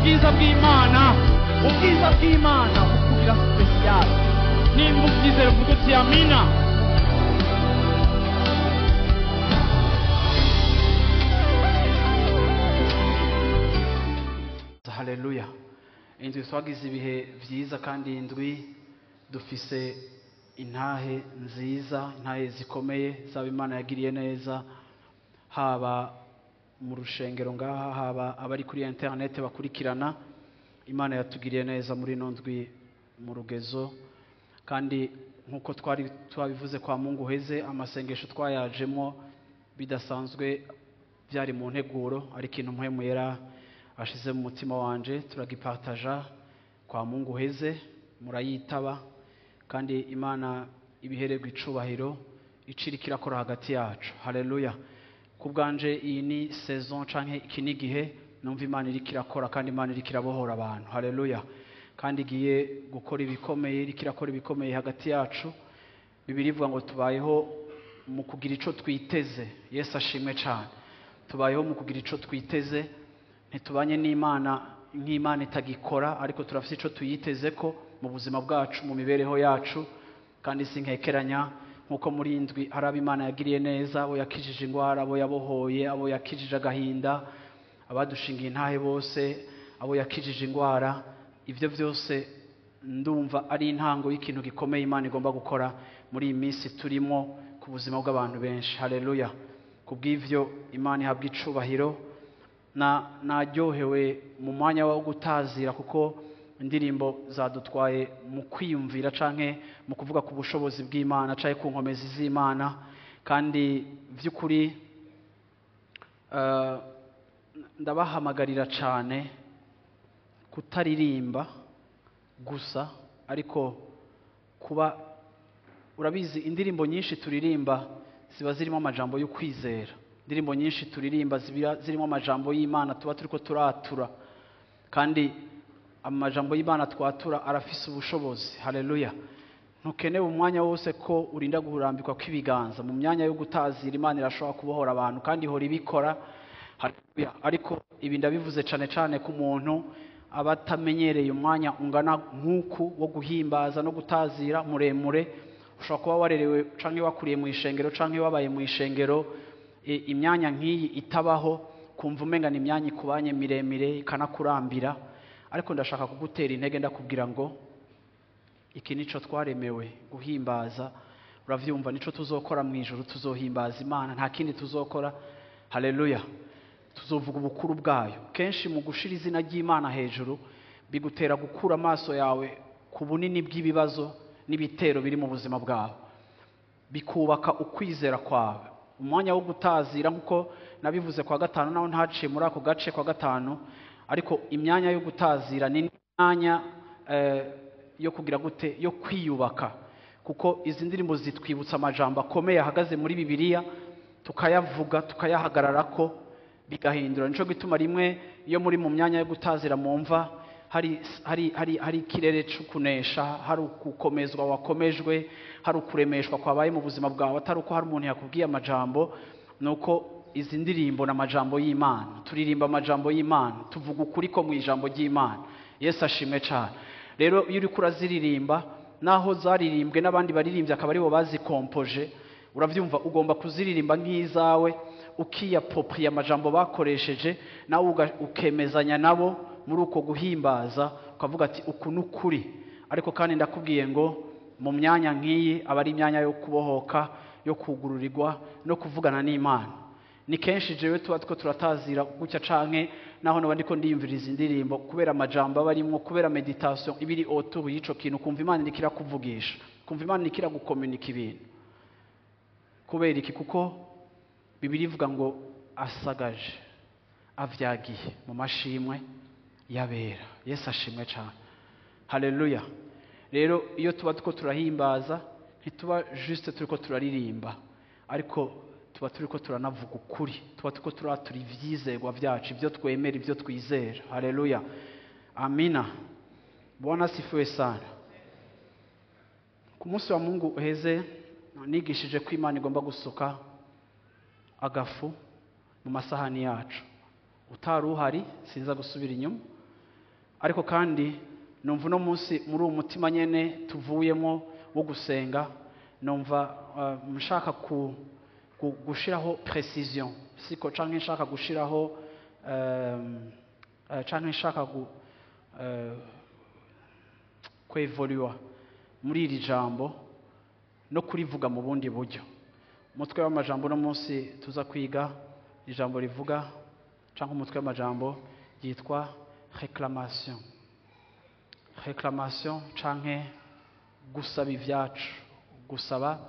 Ubwiza bw'Imana, Ubwiza bw'Imana bukugira special. Nimba ubyizera uvuga uti amina. Haleluya. Indwi twagize ibihe vyiza, kandi indwi dufise intahe nziza, intahe zikomeye zaba Imana yagiriye neza, haba mu rushengero ngaha, haba abari kuri internet bakurikirana. Imana yatugiriye neza muri ino ndwi mu Rugezo, kandi nkuko twari twabivuze kwa Mungu heze, amasengesho twayajemo bidasanzwe, byari mu nteguro, ari ikintu Mpwemu Yera ashize mu mutima wanje, turagipartaja kwa Mungu heze, murayitaba, kandi Imana ibihererwa icubahiro, icirika irakora hagati yacu. Haleluya. Kubwanje iyi ni saison canke iki ni gihe numva Imana iriko irakora, kandi Imana iriko irabohora abantu. Haleluya. Kandi igiye gukora ibikomeye, iriko irakora ibikomeye hagati yacu. Bibiliya ivuga ngo tubayeho mu kugira ico twiteze. Yesu ashimwe cane. Tubayeho mu kugira ico twiteze, ntitubanye n'Imana nk'Imana itagikora, ariko turafise ico tuyiteze ko mu buzima bwacu, mu mibereho yacu. Kandi sinkekeranya nkuko muri indwi hari abo Imana yagiriye neza, abo yakijije ingwara, abo yabohoye, abo yakijije agahinda, abadushingiye intahe bose, abo yakijije ingwara. Ivyo vyose ndumva ari intango y'ikintu gikomeye Imana igomba gukora muri iyi minsi turimo ku buzima bw'abantu benshi. Haleluya. Kubw'ivyo Imana ihabwa icubahiro. Na naryohewe mu mwanya wo gutazira, kuko indirimbo zadutwaye mu kwiyumvira canke mu kuvuga ku bushobozi bw'Imana canke ku nkomezi z'Imana. Kandi vy'ukuri ndabahamagarira cane kutaririmba gusa, ariko kuba urabizi indirimbo nyinshi turirimba ziba zirimo amajambo yo kwizera. Indirimbo nyinshi turirimba ziba zirimo amajambo y'Imana tuba turiko turatura, kandi amajambo y'Imana twatura arafise ubushobozi. Haleluya. Ntukenewe umwanya wose ko urinda guhurambikwa kw'ibiganza. Mu myanya yo gutazira Imana irashobora kubohora abantu, kandi ihora ibikora. Haleluya. Ariko ibi ndabivuze cane cane ku muntu abatamenyereye umwanya ungana nk'uku wo guhimbaza no gutazira muremure. Ushobora kuba warerewe canke wakuriye mu ishengero canke wabaye mu ishengero, imyanya nk'iyi itabaho, kumva umenga ni imyanya ikubanye miremire ikanakurambira. Ariko ndashaka kugutera intege, ndakubwira ngo iki nico twaremewe guhimbaza. Uravyumva, nico tuzokora mu ijuru, tuzohimbaza Imana, nta kindi tuzokora. Haleluya. Tuzovuga ubukuru bwayo. Kenshi mu gushira izina ry'Imana hejuru bigutera gukura amaso yawe ku bunini bw'ibibazo n'ibitero biri mu buzima bwawe, bikubaka ukwizera kwawe. Umwanya wo gutazira, nkuko nabivuze kwa gatanu, naho ntaciye muri ako gace kwa gatanu, ariko imyanya yo gutazira ni imyanya yo kugira gute, yo kwiyubaka, kuko izi ndirimbo zitwibutsa amajambo akomeye ahagaze muri Bibiliya, tukayavuga tukayahagararako bigahindura. Nico gituma rimwe iyo muri mu myanya yo gutazira mumva hari ikirere c'ukunesha, hari ukukomezwa wakomejwe, hari ukuremeshwa kwabaye mu buzima bwawe, atari uko hari umuntu yakubwiye amajambo. Nuko izi ndirimbo n'amajambo y'Imana, turirimba amajambo y'Imana, tuvuga ukuri ko mu ijambo ry'Imana. Yesu ashimwe cyane. Rero iyo uriko uraziririmba, naho zaririmbwe n'abandi baririmbye akaba aribo bazikompoje, uravyumva, ugomba kuziririmba nk'izawe, ukiyapopriya amajambo bakoresheje, nawe ukemezanya nabo muri uko guhimbaza, ukavuga ati uku n'ukuri. Ariko kandi ndakubwiye ngo mu myanya nk'iyi aba ari imyanya yo kubohoka, yo kugururirwa no kuvugana n'Imana. Ni kenshi jewe tuba two turatazira gutya canke naho noba ndiko ndiyumviriza indirimbo, kubera amajambo aba arimwo, kubera meditation ibiri autour y'ico kintu, kumva Imana iriko irakuvugisha, kumva Imana iriko iragukomunika ibintu. Kubera iki? Kuko Bibiliya ivuga ngo asagaje avyagiye mu mashimwe yabera. Yesu ashimwe cyane. Haleluya. Rero iyo tuba tuko turahimbaza, ntituba juste turiko turaririmba, ariko tuba turiko turanavuga ukuri, tuba turiko turatura ivyizerwa vyacu, ivyo twemera, ivyo twizera. Haleluya. Amina. Bwana asifiwe sana. Ku munsi wa Mungu uheze nigishije ko Imana igomba gusuka agafu mu masahani yacu. Utari uhari sinza gusubira inyuma, Ariko kandi numva uno munsi muri uwo mutima nyene tuvuyemo wo gusenga, numva nshaka gushiraho précision, siko? Canke nshaka gushiraho canke nshaka kwevoluwa muri iri jambo no kurivuga mu bundi buryo. Umutwe w'amajambo uno munsi tuza kwiga, ijambo rivuga canke umutwe w'amajambo yitwa réclamation. Réclamation canke gusaba ivyacu, gusaba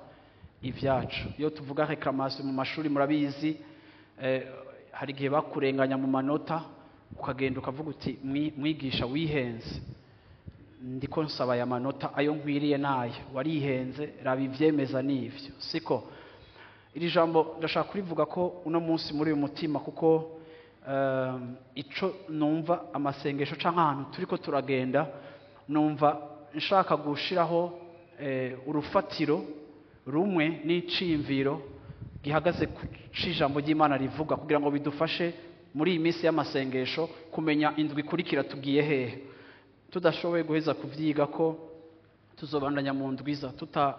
ivyacu. Iyo tuvuga réclamation mu mashuri, murabizi, hari igihe bakurenganya mu manota, ukagenda ukavuga uti: "Mwigisha, wihenze, ndiko nsaba aya manota, ayo nkwiriye nayo, warihenze, raba ivyemeza n'ivyo." Siko? Iri jambo ndashaka kurivuga ko uno munsi muri uyu mutima, kuko ico numva amasengesho canke ahantu turiko turagenda, numva nshaka gushiraho urufatiro rumwe n'iciyumviro gihagaze ku ijambo ry'Imana rivuga, kugira ngo bidufashe muri iyi minsi y'amasengesho kumenya indwi ikurikira tugiye hehe. Tudashoboye guheza kuvyiga ko tuzobandanya mu ndwiza, tuta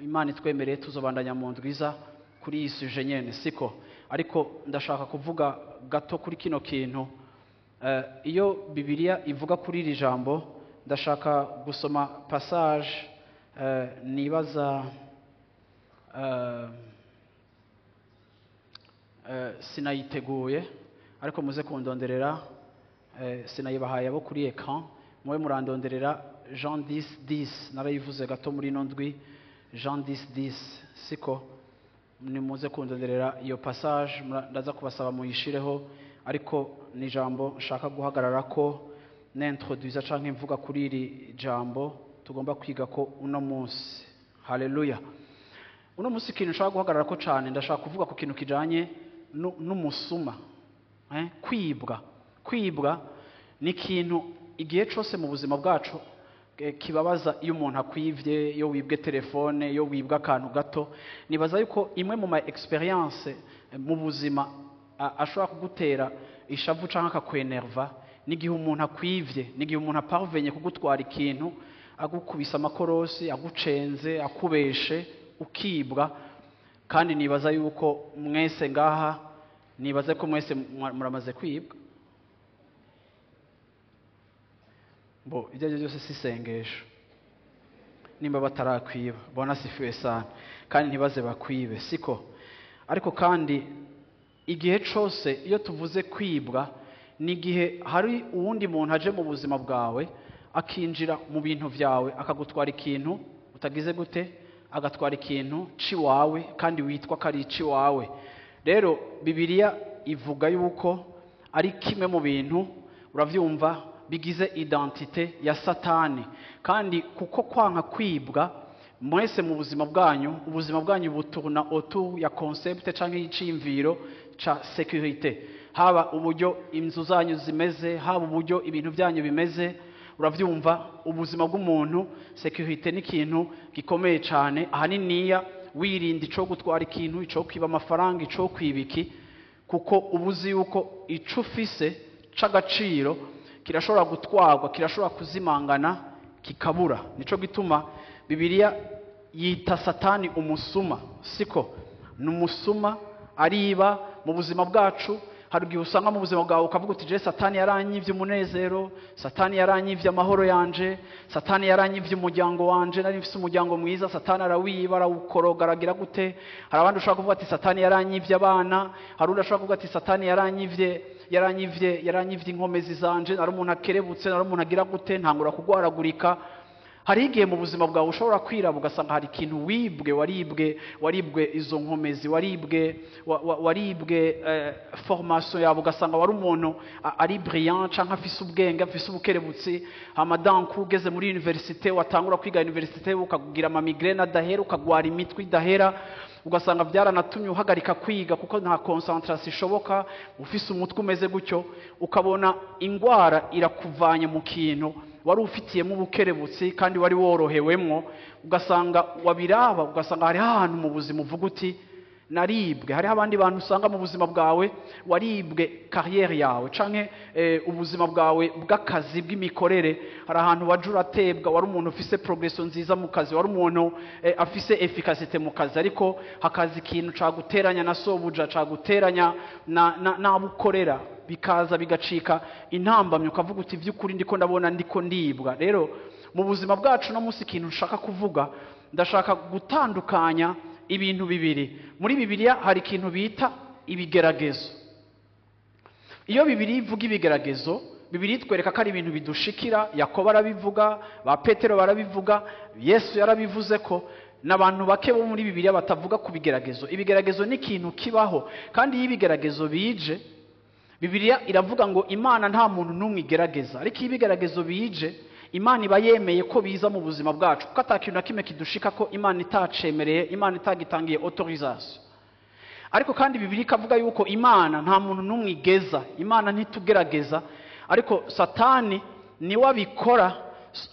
Imana itwemereye tuzobandanya mu ndwiza kuri iyi sujet nyene, siko? Ariko ndashaka kuvuga gato kuri kino kintu. Iyo Bibiliya ivuga kuri iri jambo, ndashaka gusoma passage, nibaza sinayiteguye, ariko muze kundonderera, sinayibahaye abo kuri écran, mube murandonderera Jean 10 10. Narayivuze gato muri ino ndwi, Jean 10 10, siko? Nimuze kundonderera iyo passage, ndaza kubasaba muyishireho. Ariko ni ijambo nshaka guhagarara ko nintroduisa canke mvuga kuri iri jambo tugomba kwiga ko uno munsi. Haleluya! Uno munsi ikintu nshaka guhagarara ko cane, ndashaka kuvuga ku kintu kijanye n'umusuma, kwibwa. Kwibwa ni ikintu igihe cose mu buzima bwacu kibabaza. Iyo umuntu akwivye, iyo wibwe telefone, iyo wibwe akantu gato, nibaza yuko imwe mu ma expérience mu buzima ashobora kugutera ishavu canke akakwenerva n'igihe umuntu akwivye, n'igihe umuntu aparvenye kugutwara ikintu, agukubise amakorosi, agucenze, akubeshe, ukibwa. Kandi nibaza yuko mwese ngaha, nibaze ko mwese muramaze kwibwa. Bo ibyo aribyo byose si isengesho nimba batarakwiba. Bwana asifiwe sana. Kandi ntibaze bakwibe, siko? Ariko kandi igihe cose iyo tuvuze kwibwa, ni igihe hari uwundi muntu aje mu buzima bwawe, akinjira mu bintu byawe, akagutwara ikintu utagize gute, agatwara ikintu ciwawe kandi witwa ko ari iciwawe. Rero Bibiliya ivuga yuko ari kimwe mu bintu, uravyumva, bigize identité ya Satani. Kandi kuko kwanka kwibwa, mwese mu buzima bwanyu, ubuzima bwanyu butourna autour ya concept canke y'iciyumviro ca sécurité. Haba uburyo inzu zanyu zimeze, haba uburyo ibintu byanyu bimeze, uravyumva, ubuzima bw'umuntu, sécurité ni ikintu gikomeye cane. Ahaniniya wirinda ico gutwara ikintu, ico kwiba amafaranga, ico kwiba iki, kuko uba uzi yuko ico ufise c'agaciro kirashobora gutwarwa, kirashobora kuzimangana, kikabura. Nico gituma Bibiliya yita Satani umusuma, siko? Ni umusuma, ariba mu buzima bwacu. Hari igihe usanga mu buzima bwawe ukavuga uti: "Je, Satani yaranyivye umunezero, Satani yaranyivye amahoro yanje, Satani yaranyivye umuryango wanje, nari mfise umuryango mwiza, Satani arawiba, arawukoroga, aragira gute." Hari abandi ushobora kuvuga ati: "Satani yaranyivye abana." Hari undi ashobora kuvuga ati: "Satani yaranyivye, yaranyivye, yaranyivye inkomezi zanje, nari umuntu akerebutse, nari umuntu agira gute, ntangura kugwaragurika." Hari igihe mu buzima bwawe ushobora kwiraba ugasanga hari ikintu wibwe, waribwe, waribwe izo nkomezi, waribwe, waribwe formation yawe, ugasanga wari umuntu ari brillant canke afise ubwenge, afise ubukerebutsi, hama donc ugeze muri université, watangura kwiga université, ukagira ama migraine adahera, ukagwara imitwe idahera, ugasanga byaranatumye uhagarika kwiga kuko nta concentration ishoboka ufise umutwe umeze gutyo. Ukabona ingwara irakuvanye mu kintu wari ufitiyemo ubukerebutsi kandi wari worohewemwo. Ugasanga wabiraba, ugasanga hari ahantu mu buzima uvuga uti: Naribwe. Hariho abandi bantu usanga mu buzima bwawe waribwe carrière yawe canke ubuzima bwawe bw'akazi, bw'imikorere. Hari ahantu waje uratebwa, wari umuntu ufise progression nziza mu kazi, wari umuntu afise efficacité mu kazi, ariko hakaza ikintu caguteranya na sobuja, caguteranya na n'abo ukorera, bikaza bigacika intambamyi, ukavuga uti: "By'ukuri ndiko ndabona ndiko ndibwa." Rero mu buzima bwacu no munsi, ikintu nshaka kuvuga, ndashaka gutandukanya ibintu bibiri. Muri Bibiliya hari ikintu bita ibigeragezo. Iyo Bibiliya ivuga ibigeragezo, Bibiliya itwereka ko ari ibintu bidushikira. Yakobo arabivuga, ba Petero barabivuga, Yesu yarabivuze, ko n'abantu bake bo muri Bibiliya batavuga ku bigeragezo. Ibigeragezo ni ikintu kibaho, kandi iyo ibigeragezo bije, Bibiliya iravuga ngo Imana nta muntu n'umwe igerageza. Ariko iyo ibigeragezo bije, Imana iba yemeye ko biza mu buzima bwacu, kuko ata kintu na kimwe kidushika ko Imana itacemereye, Imana itagitangiye autorisation. Ariko kandi Bibiliya ikavuga yuko Imana nta muntu n'umwe igeza, Imana ntitugerageza, ariko Satani niwe abikora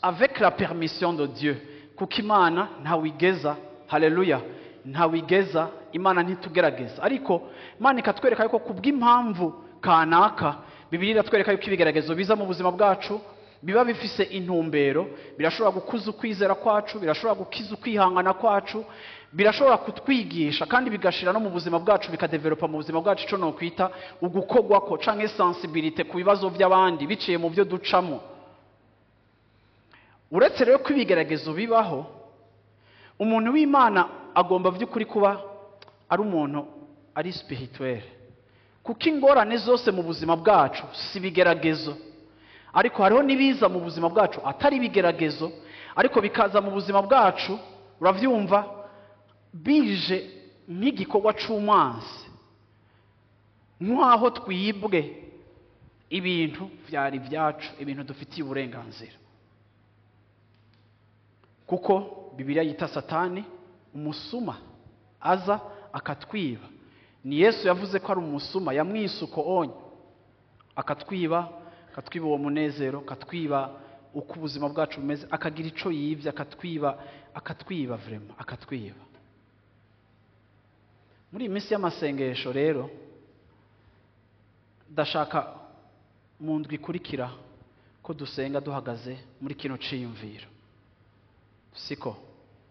avec la permission de Dieu, kuko Imana ntawigeza. Haleluya! Ntawigeza, Imana ntitugerageza. Ariko Imana ikatwereka yuko kubw'impamvu kanaka, Bibiliya iratwereka yuko ibigeragezo biza mu buzima bwacu biba bifise intumbero. Birashobora gukuza ukwizera kwacu, birashobora gukiza ukwihangana kwacu, birashobora kutwigisha, kandi bigashira no mu buzima bwacu, bikadevelopa mu buzima bwacu ico nokwita ugukogwako canke sensibilité ku bibazo by'abandi biciye mu byo ducamo. Uretse rero ko ibigeragezo bibaho, umuntu w'Imana agomba by'ukuri kuba ari umuntu ari spirituel, kuko ingorane zose mu buzima bwacu si ibigeragezo. Ariko hariho n'ibiza mu buzima bwacu atari ibigeragezo, ariko bikaza mu buzima bwacu, urabyumva, bije nk'igikorwa c'umwansi, nk'aho twibwe ibintu byari ibyacu, ibintu dufitiye uburenganzira, kuko Bibiliya yita Satani umusuma aza akatwiba. Ni Yesu yavuze ko ari umusuma, yamwise uko onye. Akatwiba, akatwiba uwo munezero, akatwiba uko ubuzima bwacu bumeze, akagira ico yibye, akatwiba, akatwiba vraiment, akatwiba. Muri iyi minsi y'amasengesho rero, ndashaka mu ndwi ikurikira ko dusenga duhagaze muri kino ciyumviro, siko?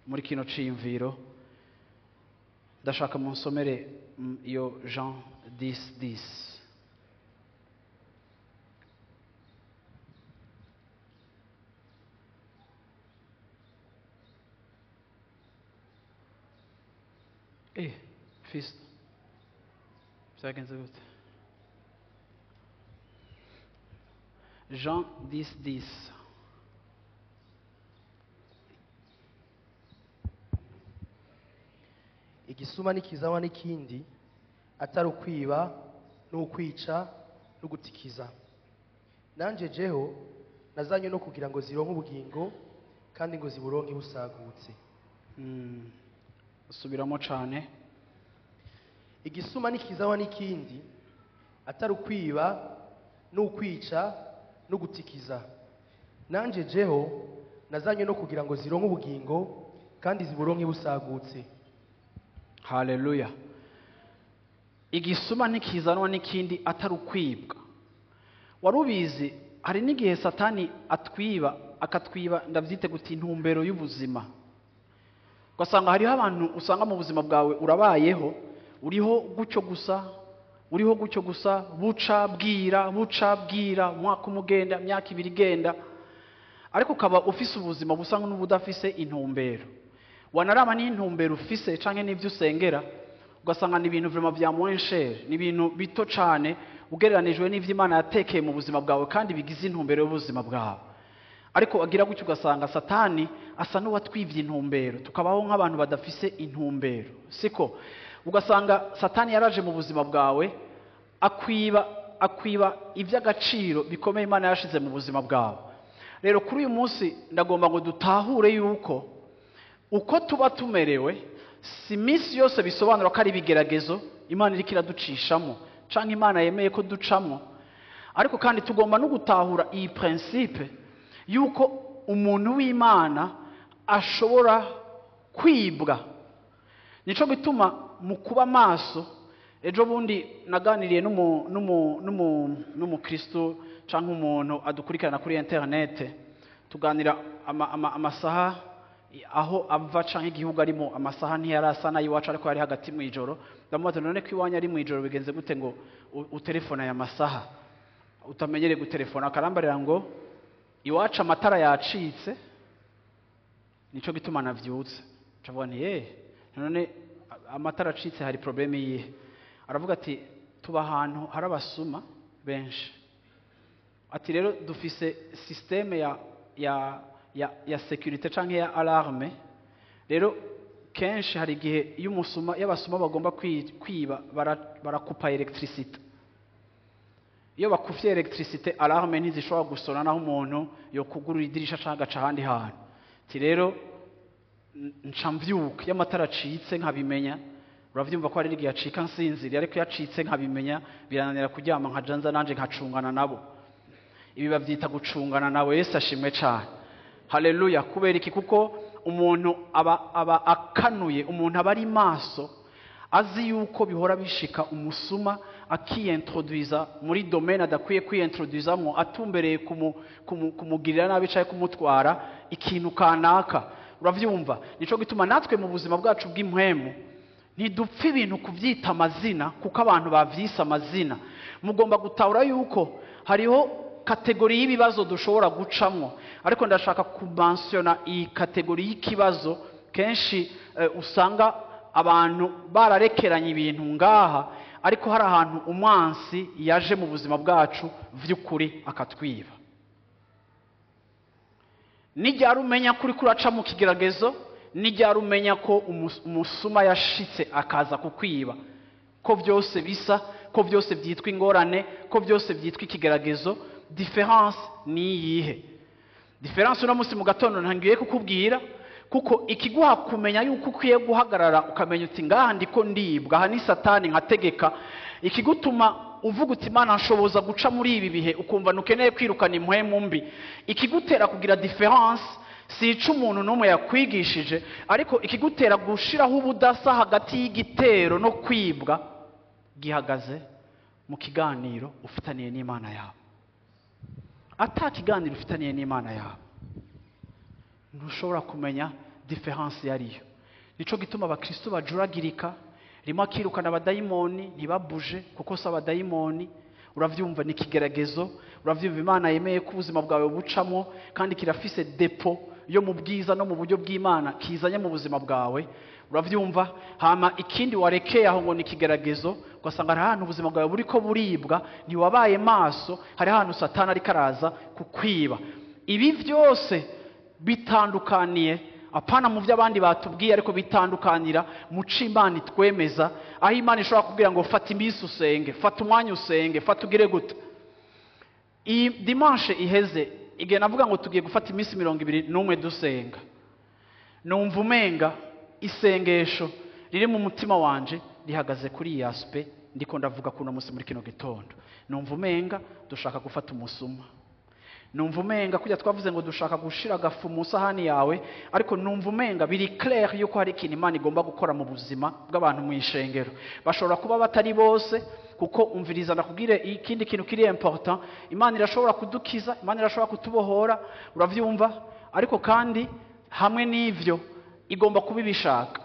Muri kino ciyumviro ndashaka munsomere iyo Jean 10 10. Fils, byagenze gute? Jean 10 10. Igisuma ntikizanwa n'ikindi atari ukwiba n'ukwica no gutikiza. Nanjye jeho nazanywe no kugira ngo zironke ubugingo, kandi ngo ziburonke busagutse. Subiramo cane. Igisuma ntikizanwa n'ikindi atari ukwiba n'ukwica no gutikiza. Nanjye jeho nazanywe no kugira ngo zironke ubugingo, kandi ziburonke busagutse. Haleluya! Igisuma ntikizanwa n'ikindi atari ukwibwa. Wari ubizi? Hari n'igihe Satani atwiba, akatwiba, ndabyite guti, intumbero y'ubuzima. Ugasanga hariho abantu usanga mu buzima bwawe urabayeho, uriho gutyo gusa, uriho gutyo gusa, buca bwira, buca bwira, umwaka umugenda, imyaka 2 igenda, ariko ukaba ufise ubuzima busa n'ubudafise intumbero. Wanaraba n'intumbero ufise canke n'ivyo usengera, ugasanga ni ibintu vraiment vya moins cher, ni ibintu bito cane ugereranijwe n'ivyo Imana yatekeye mu buzima bwawe kandi bigize intumbero y'ubuzima bwawe. Ariko agira gutyo, ugasanga Satani asa n'uwatwivye intumbero, tukabaho nk'abantu badafise intumbero, siko? Ugasanga Satani yaraje mu buzima bwawe, akwiba iby'agaciro bikomeye Imana yashize mu buzima bwawe. Rero kuri uyu munsi ndagomba ngo dutahure yuko uko tuba tumerewe si iminsi yose bisobanura ko ari ibigeragezo Imana iriko iraducishamo canke Imana yemeye ko ducamo. Ariko kandi tugomba no gutahura iyi principe yuko umuntu w'Imana ashobora kwibwa. Nico gituma mu kuba maso, ejo bundi naganiriye n'umukristo canke umuntu adukurikirana kuri internet, tuganira amasaha aho ava canke igihugu arimo, amasaha ntiyarasa n'ayiwacu ariko yari hagati mu ijoro. Ndamubaza none ko iwanyu ari mu ijoro bigenze gute ngo utelefone aya masaha utamenyereye gutelefona? Akarambarira ngo iwacu amatara yacitse nico gituma navyutse. Ncavuga nti none amatara acitse hari problème yihe? Aravuga ati tuba ahantu hari abasuma benshi, ati rero dufise système ya sécurité canke ya alarme. Rero kenshi hari igihe iyo umusuma y'abasuma bagomba kwiba barakupa électricité. Iyo bakufye électricité, alarme ntizishobora gusona naho umuntu yo kugurura idirisha canke agaca ahandi hantu. Ati rero nca mvyuka iyo amatara acitse nkabimenya. Uravyumva ko hari igihe acika nsinziriye, ariko iyo acitse nkabimenya birananira kuryama, nkaja nza nanje nkacungana nabo. Ibi bavyita gucungana nabo. Yesu ashimwe cane, haleluya. Kubera iki? Kuko umuntu aba akanuye, umuntu aba ari maso, azi yuko bihora bishika umusuma akiintroduiza muri domaine adakwiye kwiyintroduizamo, atumbereye kumugirira nabi canke kumutwara ikintu kanaka. Uravyumva? Nico gituma natwe mu buzima bwacu bw'impwemu ntidupfa ibintu kuvyita amazina, kuko abantu bavyise amazina. Mugomba gutahura yuko hariho catégorie y'ibibazo dushobora gucamwo, ariko ndashaka kumensiona iyi catégorie y'ikibazo kenshi usanga abantu bararekeranye ibintu ngaha, ariko hari ahantu umwansi yaje mu buzima bwacu vy'ukuri akatwiba. Nijyari umenya ko uriko uraca mu kigeragezo, nijyari umenya ko umusuma yashitse akaza kukwiba, ko byose bisa, ko byose byitwa ingorane, ko byose byitwa ikigeragezo, différence ni iyihe? Différence uno munsi mu gatondo ntangiye kukubwira, kuko ikiguha kumenya yuko ukwiye guhagarara ukamenya uti ngaha ndiko ndibwa, aha ni Satani nkategeka. Ikigutuma uvuga uti Imana nshoboza guca muri ibi bihe, ukumva ntukeneye kwirukana impwemu mbi. Ikigutera kugira différence si ico umuntu n'umwe yakwigishije, ariko ikigutera gushiraho ubudasa hagati y'igitero no kwibwa gihagaze mu kiganiro ufitaniye n'Imana yawe. Ata kiganiro ufitaniye n'Imana yawe, ntushobora kumenya différence yariyo. Nico gituma abakristo bajuragirika, rimwe akirukana abadayimoni ntibabuje kuko si abadayimoni. Uravyumva? Ni ikigeragezo. Uravyumva? Imana yemeye ko ubuzima bwawe bucamo, kandi kirafise dépôt yo mu bwiza no mu buryo bw'Imana kizanye mu buzima bwawe. Uravyumva? Hama ikindi warekeye aho ngo ni ikigeragezo, ugasanga hari ahantu ubuzima bwawe buriko buribwa, ntiwabaye maso, hari ahantu Satani ariko araza kukwiba. Ibi vyose bitandukaniye apana mu byo abandi batubwiye, ariko bitandukanira mu co Imana itwemeza, aho Imana ishobora kubwira ngo fata iminsi usenge, fata umwanya usenge, fata ugire gute. Iyi dimanche iheze, igihe navuga ngo tugiye gufata iminsi 21 dusenga, numva umenga isengesho riri mu mutima wanje rihagaze kuri iyi aspect ndiko ndavuga kuno munsi muri kino gitondo. Numva umenga dushaka gufata umusuma, numva umenga kujya twavuze ngo dushaka gushira agafu mu sahani yawe, ariko numva umenga biri clair yuko hari ikintu Imana igomba gukora mu buzima bw'abantu mu ishengero. Bashobora kuba batari bose, kuko umviriza ndakubwire ikindi kintu kiri important: Imana irashobora kudukiza, Imana irashobora kutubohora, uravyumva? Ariko kandi hamwe n'ivyo igomba kuba ibishaka.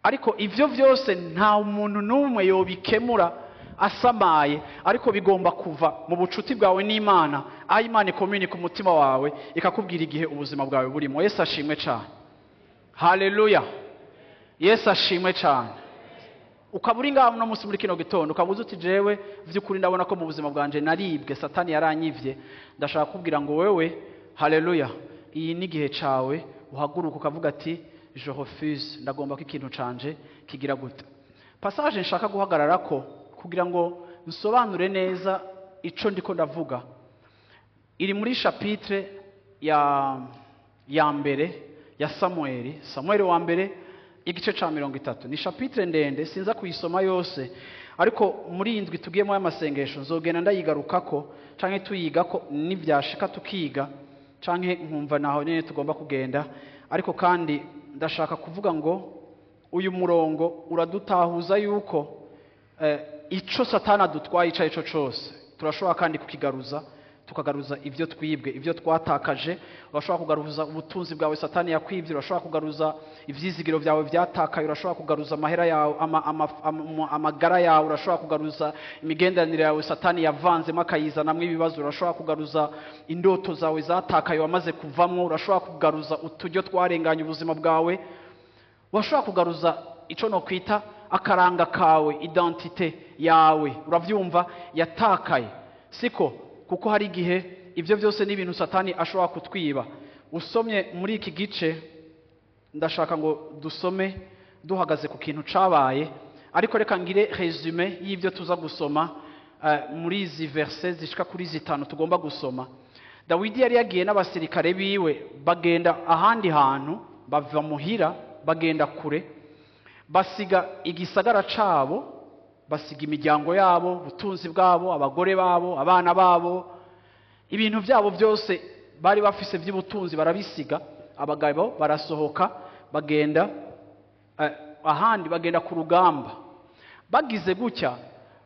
Ariko ivyo vyose nta muntu n'umwe yobikemura asamaye, ariko bigomba kuva mu bucuti bwawe n'Imana, aho Imana ikominika umutima wawe ikakubwira igihe ubuzima bwawe burimo. Yesu ashimwe cyane, haleluya. Yesu ashimwe cyane. Ukaba uri ngaho uno munsi muri kino gitondo, ukaba uzi uti jewe vy'ukuri ndabona ko mu buzima bwanje naribwe, Satani yaranyivye. Ndashaka kubwira ngo wewe, haleluya, iyi ni igihe cawe uhaguruka ukavuga ati je refuse, ndagomba ko ikintu canje kigira gute. Passage nshaka guhagarara ko kugira ngo nsobanure neza ico ndiko ndavuga iri muri chapitre ya mbere ya Samueli, Samueli wa mbere, igice ca 30. Ni chapitre ndende, sinza kuyisoma yose, ariko muri iyi ndwi tugiyemo y'amasengesho nzogenda ndayigarukako canke tuyigako nivyashika tukiga, canke nkumva naho nyene tugomba kugenda. Ariko kandi Ndashaka kuvuga ngo uyu murongo uradutahuza yuko ico Satani adutwaye, ico arico cose, turashobora kandi kukigaruza, tukagaruza ibyo twibwe, ibyo twatakaje. Urashobora kugaruza ubutunzi bwawe Satani yakwibye, urashobora kugaruza ivyizigiro byawe byatakaye, urashobora kugaruza amahera yawe, amagara yawe, urashobora kugaruza imigenderanire yawe Satani yavanzemo akayizanamwo ibibazo, urashobora kugaruza indoto zawe zatakaye wamaze kuvamwo, urashobora kugaruza uturyo twarenganye ubuzima bwawe, urashobora kugaruza ico nokwita akaranga kawe, identité yawe, uravyumva, yatakaye, siko? Kuko hari igihe ibyo byose n'ibintu Satani ashobora kutwiba. Usomye muri iki gice, ndashaka ngo dusome duhagaze ku kintu cabaye, ariko reka ngire résumé y'ibyo tuza gusoma muri izi versets zishika kuri 5 tugomba gusoma. Dawidi yari yagiye n'abasirikare biwe, bagenda ahandi hantu, bava muhira bagenda kure, basiga igisagara cabo, basiga imiryango yabo, ubutunzi bwabo, abagore babo, abana babo, ibintu byabo byose bari bafise by'ubutunzi barabisiga. Abagabo barasohoka bagenda ahandi, bagenda ku rugamba. Bagize gutya,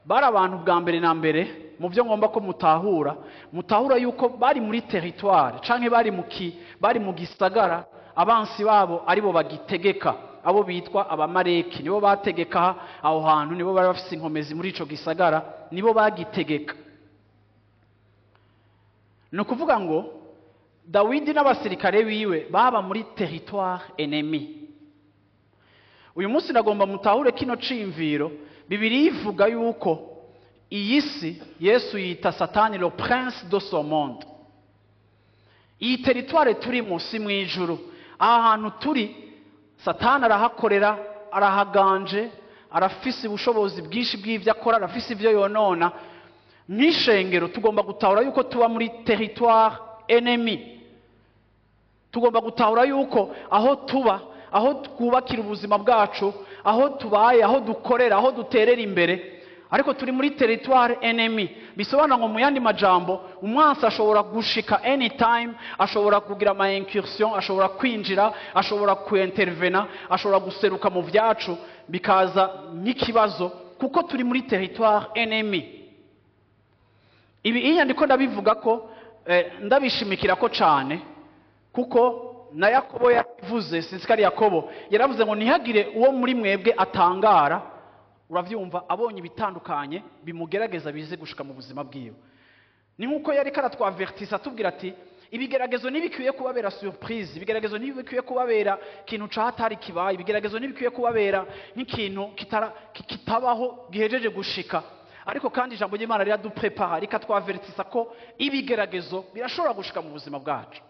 bari abantu bwa mbere na mbere mu byo ngomba ko mutahura yuko bari muri territoire canke bari mu gisagara abansi babo aribo bagitegeka, abo bitwa Abamareki. Nibo bategeka aho hantu, nibo bari bafise inkomezi muri ico gisagara, nibo bagitegeka. Ni ukuvuga ngo Dawidi n'abasirikare biwe baba muri territoire ennemi. Uyu munsi ndagomba mutahure kino ciyumviro. Bibiliya ivuga yuko iyi si, Yesu yita Satani le prince de ce monde. Iyi territoire turimo si mu ijuru. Aha hantu turi, Satani arahakorera, arahaganje, arafise ubushobozi bwinshi bw'ibyo akora, arafise ibyo yonona. Nk'ishengero tugomba gutahura yuko tuba muri territoire ennemi. Tugomba gutahura yuko aho tuba, aho twubakira ubuzima bwacu, aho tubaye, aho dukorera, aho duterera imbere, ariko turi muri territoire ennemi. Bisobanura ngo, mu yandi majambo, umwansi ashobora gushika anytime, ashobora kugira ama incursion, ashobora kwinjira, ashobora kuintervena, ashobora guseruka mu vyacu, bikaza nk'ikibazo, kuko turi muri territoire ennemi. Ibi inyandiko ndabivuga ko ndabishimikira ko cane, kuko na Yakobo yavuze, sinzi ko ari Yakobo yaravuze ngo ntihagire uwo muri mwebwe atangara, uravyumva, abonye ibitandukanye bimugerageza bize gushika mu buzima bwiwe. Ni nkuko yari karatwavertisa, atubwira ati ibigeragezo ntibikwiye kubabera surprise, ibigeragezo ntibikwiye kubabera ikintu cahatari kibaye, ibigeragezo ntibikwiye kubabera nk'ikintu kitabaho gihejeje gushika. Ariko kandi ijambo ry'Imana riraduprepara, rikatwavertisa ko ibigeragezo birashobora gushika mu buzima bwacu.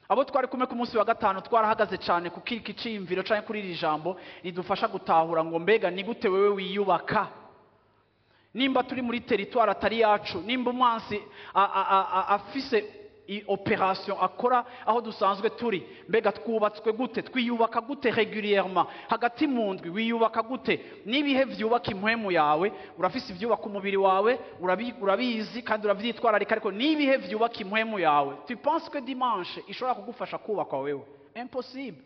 Abo twari kumwe ku munsi wa gatanu, twarahagaze cyane ku kiki ciyumviro canke kuri iri jambo ridufasha gutahura ngo mbega ni gute wewe wiyubaka nimba turi muri territoire atari yacu, nimba umwansi afise opération akora aho dusanzwe turi. Mbega twubatswe gute? Twiyubaka gute régulièrement? Hagati mu ndwi wiyubaka gute? N'ibihe vyubaka impwemu yawe? Urafise ivyubaka umubiri wawe, urabizi kandi uravyitwararika, ariko n'ibihe vyubaka impwemu yawe? Tu penses que dimanche ishobora kugufasha kubakwa wewe? Impossible.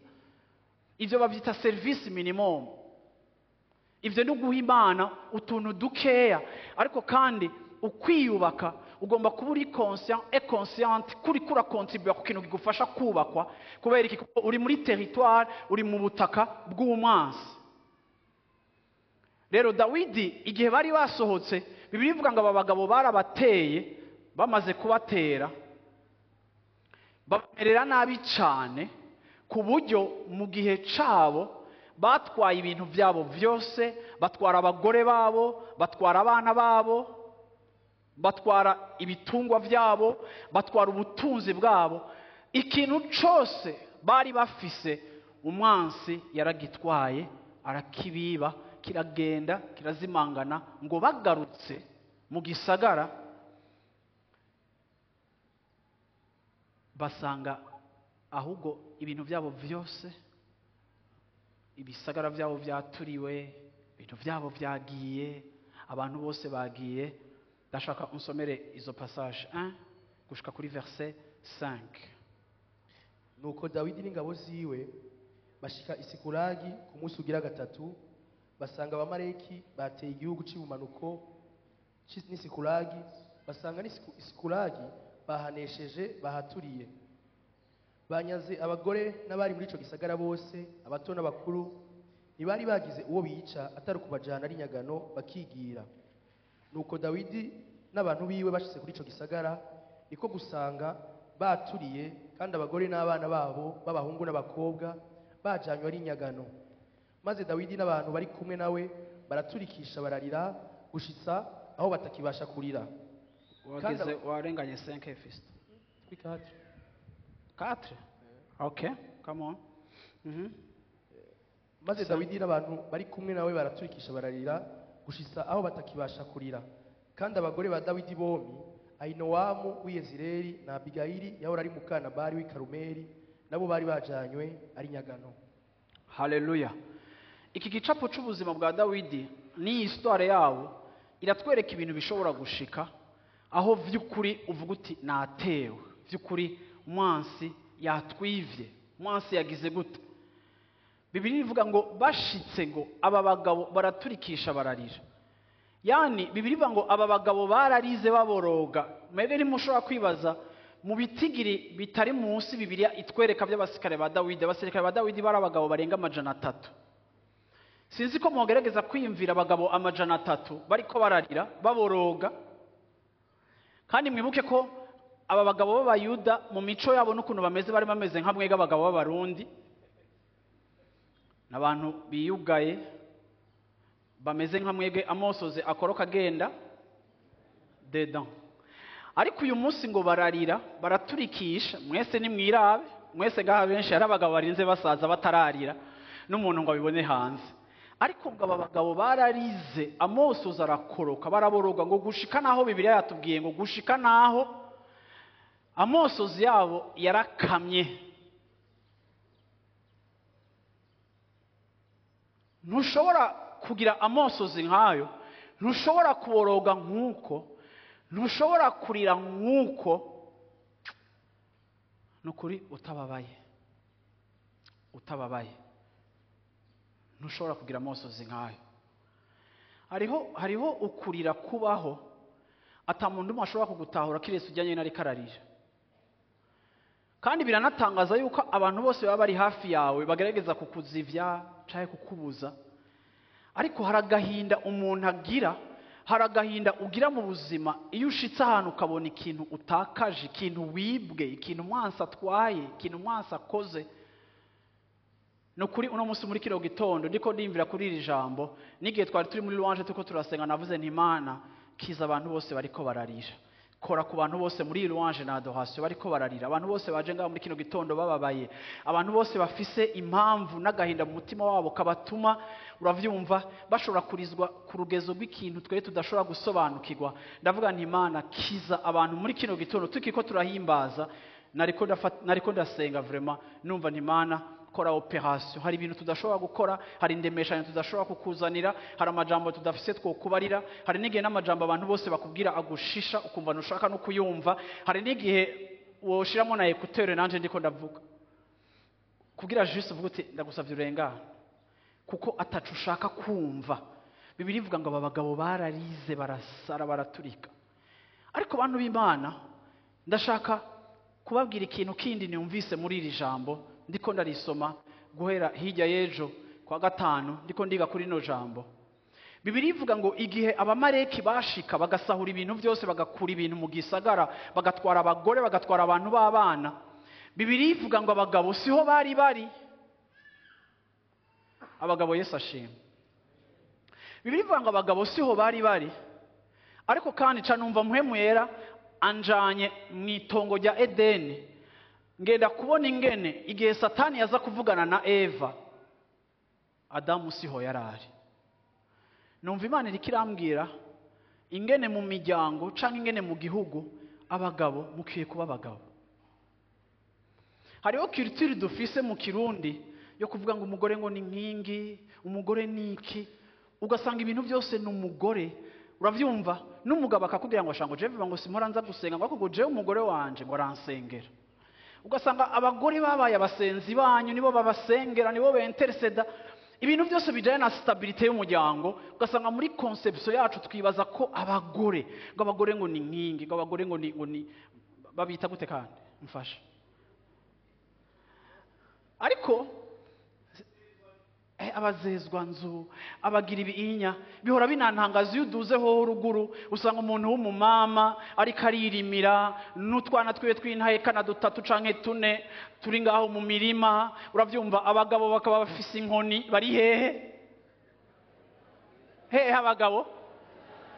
Ivyo bavyita service minimum. Ivyo ni uguha Imana utuntu dukeya. Ariko kandi ukwiyubaka, ugomba kuba uri conscient et consciente kuri kurakontribuya ku kintu kigufasha kubakwa. Kubera iki? Kuko uri muri territoire, uri mu butaka bw'umwansi. Rero Dawidi, igihe bari basohotse, Bibiliya ivuga ngo aba bagabo barabateye. Bamaze kubatera, babamerera nabi cyane, ku buryo mu gihe cabo batwaye ibintu byabo byose, batwara abagore babo, batwara abana babo, batwara ibitungwa byabo, batwara ubutunzi bwabo. Ikintu cyose bari bafise, umwansi yaragitwaye, arakibiba, kiragenda kirazimangana. Ngo bagarutse mu gisagara, basanga ahubwo ibintu byabo byose, ibisagara byabo byaturiwe, ibintu byabo byagiye, abantu bose bagiye. Ndashaka unsomere izo passage 1 gushika kuri verset 5. Nuko Dawidi n'ingabo ziwe Bashika Isikulagi ku munsi ugira gatatu, basanga Abamaleki bateye igihugu cy'ubumanuko n'Isikulagi, basanga n'Isikulagi bahanesheje, bahaturiye, banyaze abagore n'abari muri ico gisagara bose, abato n'abakuru. Ntibari bagize uwo bica atari ukubajana ari nyagano bakigira. Nuko Dawidi n'abantu biwe bashitse kuri ico gisagara, niko gusanga baturiye, kandi abagore n'abana babo b'abahungu n'abakobwa bajanywe ari inyagano. Maze Dawidi n'abantu bari kumwe nawe baraturikisha, bararira gushitsa aho batakibasha kurira. Wageze warenganye 5 fist. 4. Okay, come on. Maze Dawidi n'abantu bari kumwe nawe baraturikisha, bararira gushitsa aho batakibasha kurira. Kandi abagore ba Dawidi bombi, Ahinowamu w'Iyezireli na Abigayili yahora ari muka Nabali w'i Karumeli, nabo bari bajanywe ari nyagano. Haleluya. Iki gicapo c'ubuzima bwa Dawidi ni histoire yabo iratwereka ibintu bishobora gushika aho vy'ukuri uvuga uti natewe, vy'ukuri umwansi yatwivye, umwansi yagize gute. Bibiliya ivuga ngo bashitse ngo aba bagabo baraturikisha bararira. Yani Bibiliya ivuga ngo aba bagabo bararize baboroga. Mwebwe ntimushobora kwibaza mu bitigiri bitari munsi Bibiliya itwereka by'abasirikare ba Dawidi. Abasirikare ba Dawidi bari abagabo barenga 300. Sinzi ko mwogerageza kwiyumvira abagabo 300 bariko bararira baboroga. Kandi mwibuke ko aba bagabo b'Abayuda mu mico yabo n'ukuntu bameze, bari bameze nka mwega abagabo b'Abarundi, n'abantu biyugaye bameze nka mwege amosoze akoroka agenda dedan. Ariko uyu munsi ngo bararira baraturikisha. Mwese ni mwirabe, mwese ngaha benshi ari abagabo barinze basaza batararira n'umuntu ngo abibone hanze. Ariko ngo aba bagabo bararize amosozi arakoroka, baraboroga ngo gushika naho Bibiliya yatubwiye ngo gushika naho amosozi yabo yarakamye. Ntushobora kugira amosozi nkayo, ntushobora kuboroga nkuko, ntushobora kurira nkuko, nukuri utababaye, utababaye ntushobora kugira amosozi nkayo. Hariho ukurira kubaho ata muntu umwe ashobora kugutahura kiretse ujyanye n'ariko ararira. Kandi biranatangaza yuko abantu bose baba bari hafi yawe bagerageza kukuzivya canke kukubuza. Ariko hari agahinda umuntu agira, hari agahinda ugira mu buzima iyo ushitse ahantu ukabona ikintu utakaje, ikintu wibwe, ikintu umwansi atwaye, ikintu umwansi akoze. Nukuri uno munsi muri kino gitondo ndiko ndimvira kuri iri jambo, n'igihe twari turi muri louange turiko turasenga navuze nti Imana kiza abantu bose bariko bararira, kora ku bantu bose muri louange na adoration bariko bararira, abantu bose baje ngaho muri kino gitondo bababaye, abantu bose bafise impamvu n'agahinda mu mutima wabo kabatuma uravyumva bashobora kurizwa ku rugezo rw'ikintu twe tudashobora gusobanukirwa. Ndavuga nti Imana kiza abantu muri kino gitondo tukiko turahimbaza. Nariko ndasenga vraiment numva nti Imana kora operation. Hari ibintu tudashobora gukora, hari indemeshanyo tudashobora kukuzanira, hari amajambo tudafise twokubarira, hari n'igihe n'amajambo abantu bose bakubwira agushisha ukumva ntushaka no kuyumva, hari n'igihe woshiramo na écouteur nanje ndiko ndavuga kugira juste uvuge uti ndagusavye urengana kuko atacu ushaka kumva. Bibiliya ivuga ngo aba bagabo bararize barasara baraturika. Ariko bantu b'Imana ndashaka kubabwira ikintu kindi numvise muri iri jambo ndiko ndarisoma guhera hirya y'ejo kwa gatanu ndiko ndiga kuri no jambo. Bibiliya ivuga ngo igihe Abamaleki bashika bagasahura ibintu byose, bagakura ibintu mu gisagara, bagatwara abagore, bagatwara abantu b'abana, Bibiliya ivuga ngo abagabo siho bari bari. Abagabo Yesu ashimwe. Bibiliya ivuga ngo abagabo siho bari bari. Ariko kandi ca numva Mpwemu Yera anjanye mu itongo rya Edeni, ngenda kubona ingene igihe Satani yaza kuvugana na Eva, Adamu siho yarari. Numva Imana iriko irambwira ingene mu miryango canke ingene mu gihugu abagabo mukwiye kuba abagabo. Hariho culture dufise mu Kirundi yo kuvuga ngo umugore ngo ni nkingi, umugore ni iki, ugasanga ibintu byose ni umugore. Uravyumva n'umugabo akakubwira ngo ashango jewe ngo simpora nza gusenga ngo ariko jewe umugore wanje ngo aransengera. Ugasanga abagore babaye abasenzi banyu, nibo babasengera, nibo bentereseda ibintu byose bijyanye na stabilité y'umuryango. Ugasanga muri conception yacu twibaza ko abagore, ngo abagore ngo ni nkingi, ngo abagore ngo ni babita gute kandi mfasha. Ariko abazezwa nzu, abagira ibiinya, bihora binantangaza. Iyo uduze ho ruguru, usanga umuntu w'umumama ariko aririmira n'utwana twiwe tw'intahekana dutatu canke tune turi ngaho mu mirima, uravyumva. Abagabo bakaba bafise inkoni, bari hehe? Hehe abagabo?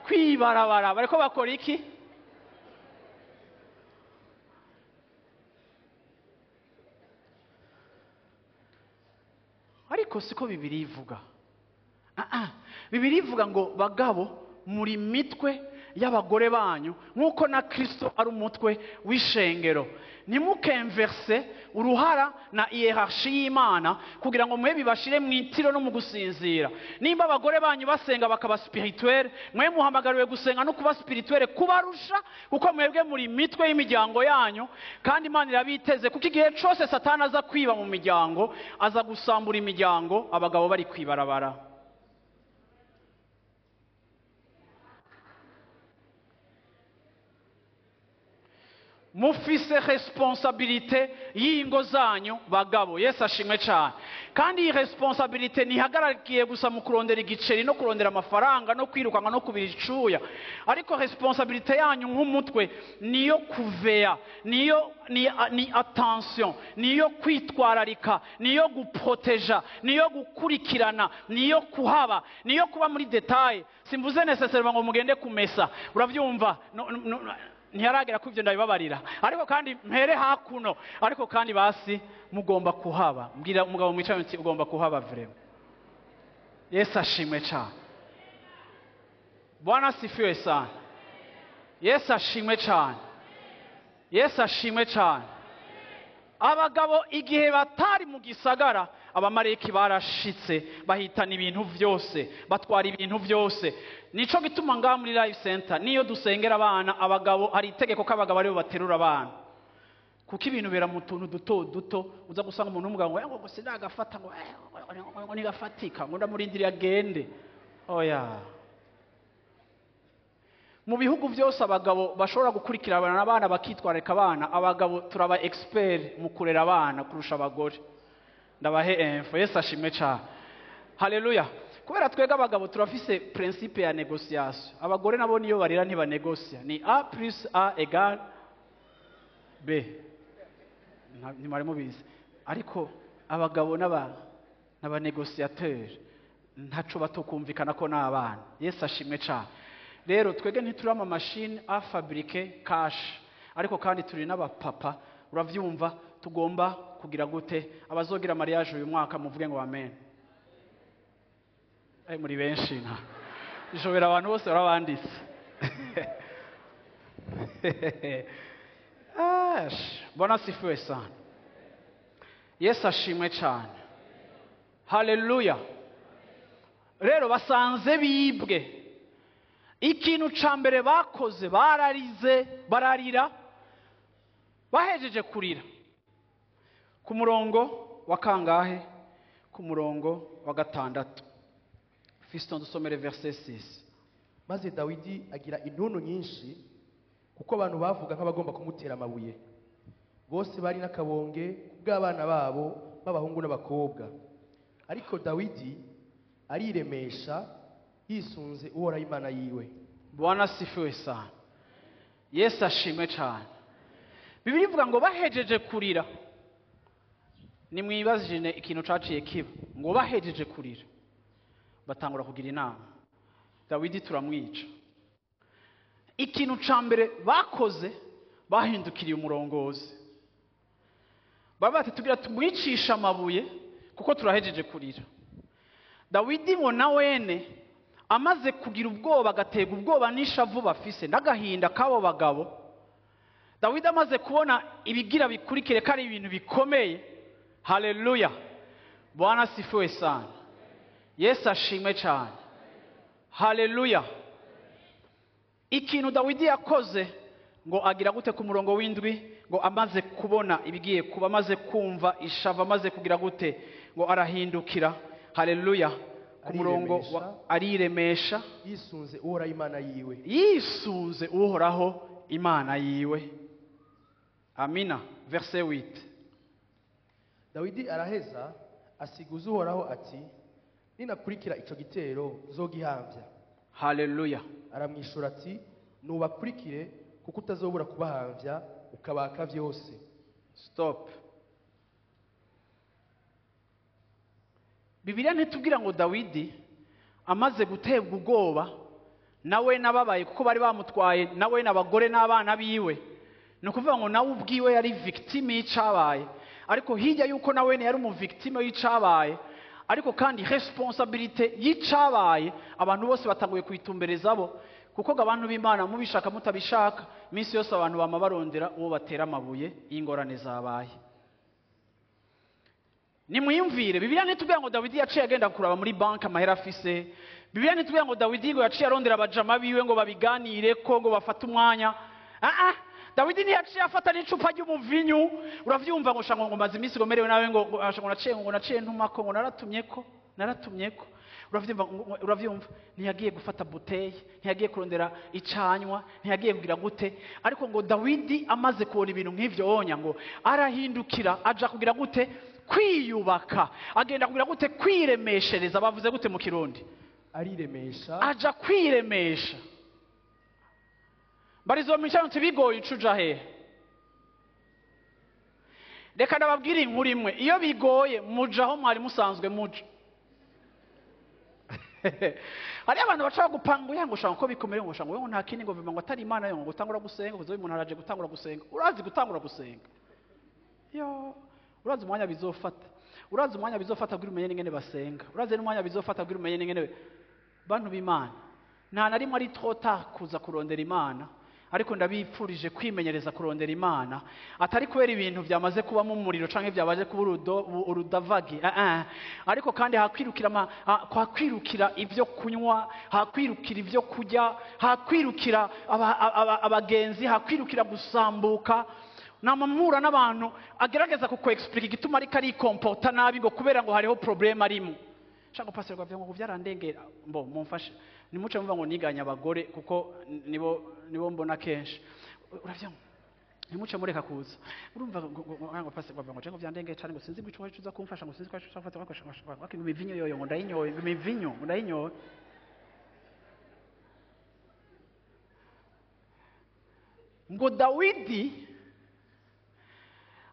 Kwibarabara. Bariko bakora iki? Ariko siko Bibiliya ivuga. Ah, ah. Bibiliya ivuga ngo bagabo, muri mitwe y'abagore banyu, nk'uko na Kristo ari umutwe w'ishengero. Ntimukenverse uruhara na hiérarchie y'Imana kugira ngo mwe bibashire mu itiro no mu gusinzira. Nimba abagore banyu basenga bakaba spirituel, mwe muhamagariwe gusenga no kuba spirituel kubarusha, kuko mwebwe muri mitwe y'imiryango yanyu, kandi Imana irabiteze. Kuko igihe cose Satani aza kwiba mu miryango, aza gusambura imiryango abagabo bari kwibarabara. Mufise responsabilité y'ingo zanyu, bagabo. Yesu ashimwe cyane. Kandi iyi responsabilité ntihagarariye gusa mu kurondera igiceri no kurondera amafaranga no kwirukanka no kubira icuya, ariko responsabilité yanyu nk'umutwe niyo kuveya, niyo ni attention, niyo kwitwararika, niyo guproteja, niyo gukurikirana, niyo kuhaba, niyo kuba muri détail. Simvuze nécessairement ngo mugende kumesa, uravyumva. No, no, no, ntiyaragera ku ibyo, ndabibabarira. Ariko kandi mpere hakuno, ariko kandi basi mugomba kuhaba. Mbwira umugabo mwicaye uti ugomba kuhaba vraiment. Yesu ashimwe cyane. Bwana asifiwe sana. Yesu ashimwe cyane. Yesu ashimwe cyane. Abagabo igihe batari mu gisagara, Abamareki barashitse, bahitana ibintu byose, batwara ibintu byose. Nico gituma ngaha muri Life Center, niyo dusengera abana, abagabo, hari itegeko ko abagabo aribo baterura abana, kuko ibintu bera mu tuntu duto duto. Uza gusanga umuntu w'umugabo ngo ngo sinagafata, ngo ntigafatika, ngo ndamurindiriye agende. Oya, mu bihugu byose abagabo bashobora gukurikirana abana, bakitwararika abana. Abagabo turaba expert mu kurera abana kurusha abagore. Ndabahe info. Yesu ashimwe cyane. Haleluya. Kubera twebwe abagabo turafise principe ya négociation. Abagore nabo niyo barira ntibanegosia, ni A plus A égale B. Ntimwari mubizi, ariko abagabo n'aba négociateur, ntaco batokumvikana ko n'abana. Yesu ashimwe cyane. Rero twebwe ntituri ama machine à fabriquer cash, ariko kandi turi n'abapapa, uravyumva. Tugomba kugira gute? Abazogira mariage uyu mwaka muvuge ngo amen. Muri benshi, nta ishobera, abantu bose barabanditse. Ash, Bwana asifiwe sana. Yesu ashimwe cyane. Haleluya. Rero basanze bibwe. Ikintu ca mbere bakoze, bararize, bararira. Bahejeje kurira, ku murongo wa kangahe? Ku murongo wa 6. Fiston, dusomere verset 6. Maze Dawidi agira intuntu nyinshi, kuko abantu bavuga nk'abagomba kumutera amabuye. Bose bari n'akabonge kubw'abana babo b'abahungu n'abakobwa. Ariko Dawidi ariremesha yisunze Uhoraho Imana yiwe. Bwana asifiwe sana. Yesu ashimwe cyane. Bibiliya ivuga ngo bahejeje kurira, nimwibazine ikintu caciye kiba. Ngo bahejeje kurira, batangura kugira inama: Dawidi turamwica. Ikintu ca mbere bakoze, bahindukiriye umurongozi, baba bati tugira tumwicisha amabuye kuko turahejeje kurira. Dawidi ngo na wene amaze kugira ubwoba, agatega ubwoba n'ishavu bafise n'agahinda k'abo bagabo, Dawidi amaze kubona ibigira bikurikire ko ari ibintu bikomeye. Haleluya. Bwana asifiwe sana. Yesu ashimwe cyane. Haleluya. Ikintu Dawidi yakoze Ngo agira gute ku murongo w'indwi? Ngo amaze kubona ibigiye kuba, amaze kumva ishava, amaze kugira gute? Ngo arahindukira. Haleluya. Ku murongo ariremesha, yisunze Uhoraho Imana yiwe, yisunze Uhoraho Imana yiwe. Amina. Verset 8. Dawidi araheza asiguza Uhoraho ati: ninakurikira ico gitero zogihamvya. Haleluya. Aramwishura ati: nubakurikire, kuko utazobura kubahamvya ukabaka vyose. Stop. Bibiliya ntitubwira ngo Dawidi amaze gutebwa ubwoba nawe nababaye kuko bari bamutwaye nawe n'abagore n'abana biwe, ni ukuvuga ngo nawe ubwiwe yari victime y'icabaye, ariko hirya yuko nawe yari umu victime y'icabaye, ariko kandi responsabilité y'icabaye abantu bose batanguye kuyitumbereza bo, kuko abantu b'Imana mubishaka mutabishaka iminsi yose abantu bama barondera uwo batera amabuye y'ingorane zabaye. Nimwiyumvire, Bibiliya ntitubwira ngo Dawidi yaciye agenda kuraba muri banki amahera afise. Bibiliya ntitubwira ngo Dawidi ngo yaciye arondera abajama biwe ngo babiganire ko ngo bafate umwanya. Dawidi ntiyaciye afata n'icupa ry'umuvinyu. Uravyumva ngo shango ngo maze iminsi ngo merewe nawe, ngo ngo naciye ngo naciye ntumako ngo naratumyeko naratumyeko. Uravyumva ntiyagiye gufata bouteille, ntiyagiye kurondera icanywa, ntiyagiye kugira gute, ariko ngo Dawidi amaze kubona ibintu nk'ivyo onya ngo arahindukira aja kugira gute? Kwiyubaka. Agenda kugira gute? Kwiremeshereza. Bavuze gute mu Kirundi? Ariremesha, aja kwiremesha. Barizomisha nti bigoye icuja he. Reka ndababwira inkuru imwe, iyo bigoye mujaho mwari musanzwe muja. Hari abantu bashaka gupanga ngo shaka ko bikomeye, ngo shaka ngo nta kindi, ngo vima ngo atari Imana yo, ngo gutangura gusenga, ngo umuntu araje gutangura gusenga. Urazi gutangura gusenga, yo urazi umwanya bizofata, urazi umwanya bizofata kugira umenye n'ingene basenga, urazi n'umwanya bizofata kugira umenye n'ingene. Bantu b'Imana, nta na rimwe ari trop tard kuza kurondera Imana, ariko ndabipfurije kwimenyereza kurondera Imana, atari kubera ibintu byamaze kubamo umuriro canke byabaje kuba urudavagi, ariko kandi hakwirukira hakwirukira ibyo kunywa, hakwirukira ibyo kurya, hakwirukira abagenzi, hakwirukira gusambuka. Namamura n'abantu agerageza kukwexplique igituma ariko ari comporta nabi ngo kubera ngo hariho problème arimo. Shaka pastor ngo ngo byarandengera, mbo mumfashe nimuce mvuga ngo niganya abagore kuko nibo mbona kenshi. Uravyanga nimuce mureka kuza. Urumva ngo pastor ngo ngo byandengera cyane ngo sinzi ngo ico uza kumfasha, ngo sinzi ko ico ufata ngo imivinyo yoyo ngo ndayinyoye, imivinyo ngo ndayinyoye. Ngo Dawidi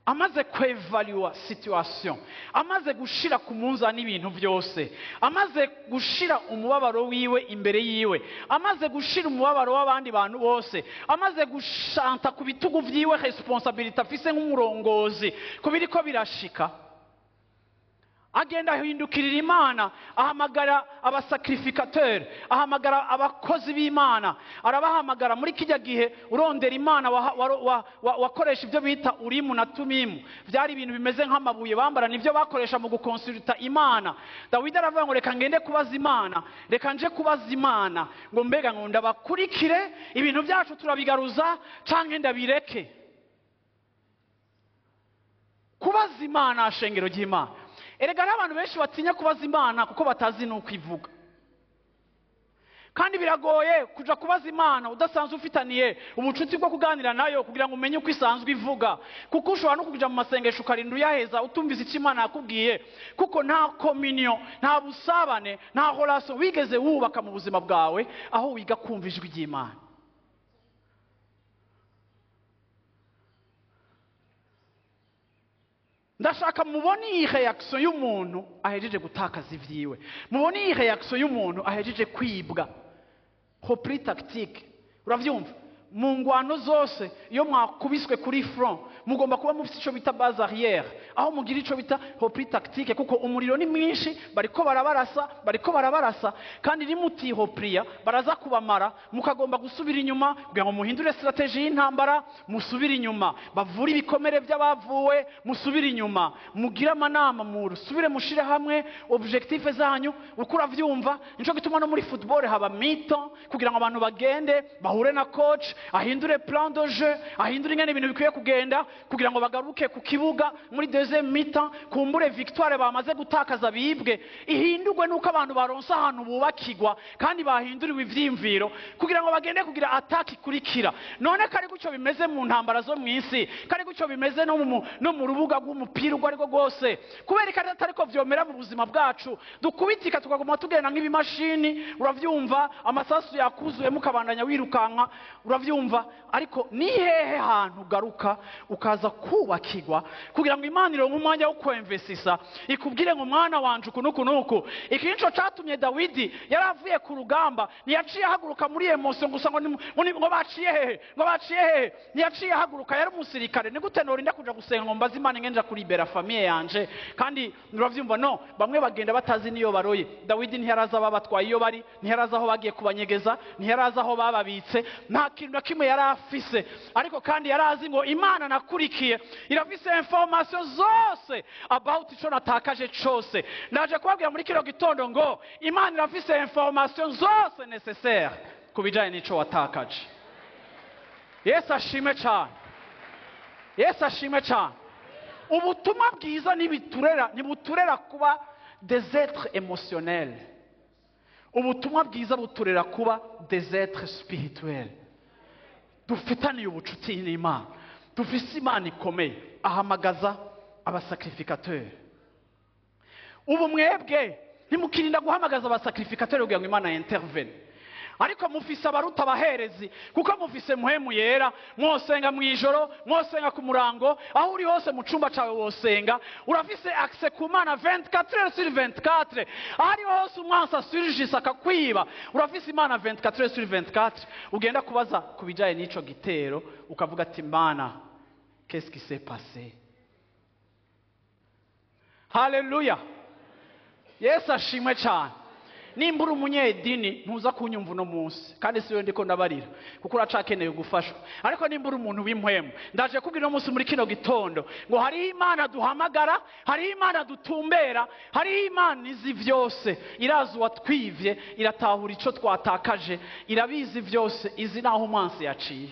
amaze kwevaluwa situation, amaze gushira ku munzani ibintu byose, amaze gushira umubabaro wiwe imbere yiwe, amaze gushira umubabaro w'abandi bantu bose, amaze gushanta ku bitugu vyiwe responsabilité afise nk'umurongozi kubiriko birashika, agenda ahindukirira Imana, ahamagara abasacrificateur, ahamagara abakozi b'Imana, arabahamagara. Muri kijya gihe urondera Imana wakoresha ibyo bita urimu na tumimu, byari ibintu bimeze nk'amabuye bambara, nivyo bakoresha mu gukonsulta Imana. Dawidi aravuga ngo reka ngende kubaza Imana, reka nje kubaza Imana ngo mbega ngo ndabakurikire ibintu byacu turabigaruza canke ndabireke. Kubaza Imana, shengero ry'Imana. Erega abantu benshi batinya kubaza Imana kuko batazi nuko ivuga. Kandi biragoye kuja kubaza Imana udasanzwe ufitaniye ubucuti bwo kuganira nayo kugira ngo umenye uko isanzwe ivuga, kuko ushobora no kuja mu masengesho ukarinda uyaheza utumvise icyo Imana yakubwiye, kuko nta communion, nta busabane, nta relation wigeze wubaka mu buzima bwawe aho wiga kumva ijwi ry'Imana. Ndashaka mubone iyi reaction y'umuntu ahejeje gutakaza ivyiwe, mubone iyi reaction y'umuntu ahejeje kwibwa. Repli tactique. Uravyumva? Mu ngwano zose iyo mwakubiswe kuri front mugomba kuba mufite ico bita base arrière, aho mugira ico bita repli tactique, kuko umuriro ni mwinshi, bariko barabarasa, bariko barabarasa, kandi nimutihopria baraza kubamara, mukagomba gusubira inyuma kugira ngo muhindure strategie y'intambara, musubire inyuma bavure ibikomere by'abavuwe, musubire inyuma mugira amanama, musubire mushire hamwe objectif zanyu. Uko uravyumva? Nico gituma no muri football haba mi-temps kugira ngo abantu bagende bahure na coach, ahindure plan de jeu, ahindure ingene ibintu bikwiye kugenda kugira ngo bagaruke ku kibuga muri deuxième mi-temps. Kumbure victoire bamaze gutakaza bibwe ihindurwe nuko abantu baronse ahantu bubakigwa kandi bahinduriwe ivyiyumviro kugira ngo bagende kugira attaque ikurikira. None kari gutyo bimeze mu ntambara zo mu isi, kari gutyo bimeze no mu rubuga rw'umupira urwo arirwo rwose, kubera ko atariko vyomera mu buzima bwacu, dukubitika tukaguma tugenda nk'ibimashini. Uravyumva, amasasu yakuzuye, mukabandanya wirukanka, uravyumva. Ariko ni hehe hantu ugaruka ukaza kubakirwa kugira ngo Imana ironke umwanya wo kwemvesisa, ikubwire ngo: "Mwana wanje, uku nuku nuku"? Iki nico catumye Dawidi yari avuye ku rugamba, ntiyaciye ahaguruka muri émotion gusa ngo baciye hehe, ngo baciye hehe. Ntiyaciye ahaguruka, yari umusirikare. Ni gute norinda kuja gusenga ngo mbaze Imana ngenja kuribera famille yanje? Kandi uravyumva, no bamwe bagenda batazi niyo baroye. Dawidi ntiyarazi ababatwaye iyo bari, ntiyarazi aho bagiye kubanyegeza, ntiyarazi aho bababitse, nta kintu na kimwe yari afise. Ariko kandi yari azi ngo Imana nakurikiye irafise information zose about ico natakaje cose. Ndaje kubabwira muri kino gitondo ngo Imana irafise information zose nécessaire ku bijanye n'ico watakaje. Yesu ashimwe cyane, Yesu ashimwe cyane. Ubutumwa bwiza ntibuturera kuba des êtres émotionnels. Ubutumwa bwiza buturera kuba des êtres spirituels dufitaniye ubucuti n'Imana. Dufise Imana ikomeye. Ahamagaza abasacrificateurs. Ubu mwebwe ntimukirinda guhamagaza abasacrificateurs kugira ngo Imana intervene, ariko mufise abaruta abaherezi, kuko mufise Muhemu Yera. Mwosenga mu ijoro, mwosenga ku murango, aho uri hose mu cumba cawe wosenga. Urafise accès ku Mana 24 heures sur 24. Aho ari hose umwansi asurgisa akakwiba, urafise Imana 24 heures sur 24 ugenda kubaza ku bijanye n'ico gitero, ukavuga ati: "Mana, qu'est-ce qui s'est passé?" Haleluya, Yesu ashimwe cyane. Nimba uri umunyedini, ntuza kunyumva uno munsi, kandi si we ndiko ndabarira, kuko uracakeneye gufashwa. Ariko nimba uri umuntu w'impwemu, ndaje kubwira uno munsi muri kino gitondo ngo hariho Imana duhamagara, hariho Imana dutumbera, hariho Imana izi vyose. Irazi uwatwivye, iratahura ico twatakaje, irabizi vyose, izi naho umwansi yaciye.